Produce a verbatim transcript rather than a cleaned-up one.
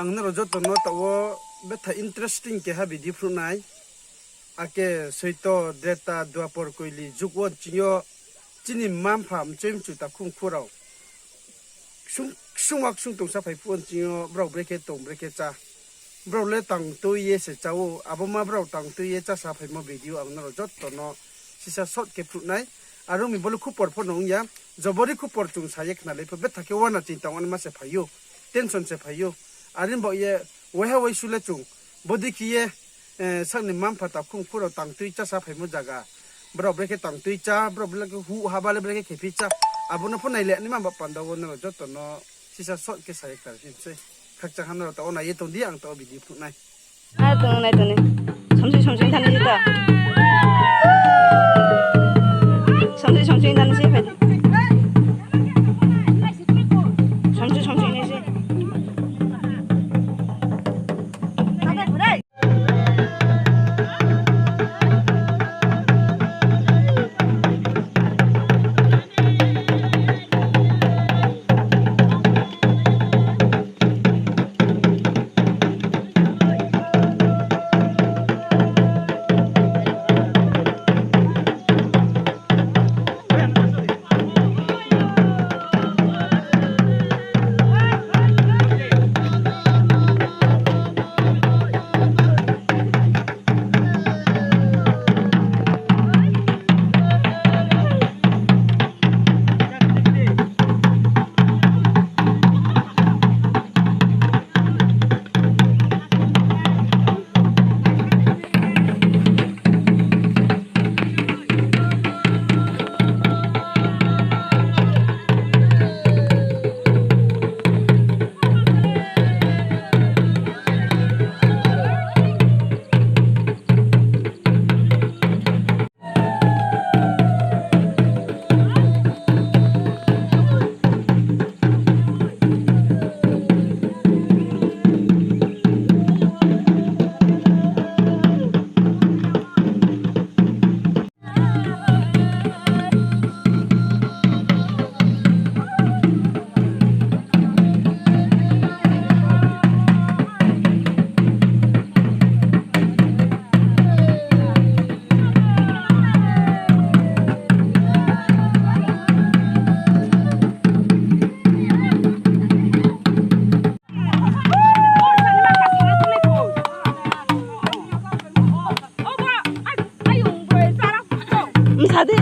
Ang nrao joto no taoh wo betha interesting keha video phnuh nai. Akhe Soito, Dreta, Dwapor, Koili jug wo chini yo chini mma-mpha mchoi mchu takhu mkhu rao ksung, ksung wa ksung tongsa phai phuh wo chini yo brao brekhe tong brekhe chá. Brao le tang tui ye se chá ou, abo ma brao tang tui ye chása phaimo video ang nrao joto no sisa short khe phnuh nai. Are ong mi bo le khupor pho no ong ya, jobori khupor chung sa ye khnalai pho betha khe uana ching tang uanama se phai ou, tension se phai ou. Are baoh ye waiha waisu le chung bodei khe ye, sak ni mma-mpha takhu mkhu rao tang tui chása phaimo zaga, brao brekhe tang tui chá, brao brekhe huh haba le brekhe khephi chá, abo no pho nailai naima ba panda wo nrao joto no sisa short khe sa ye khnari phi sei. Khakchang ha nrao taoh wo nai ye tong di, ang taoh wo video phnuh nai. Nai tong, nai tong ni. Somsi somsi thani se ta. Somsi somsi thani se phai di. Somsi somsi nai se. Msa di.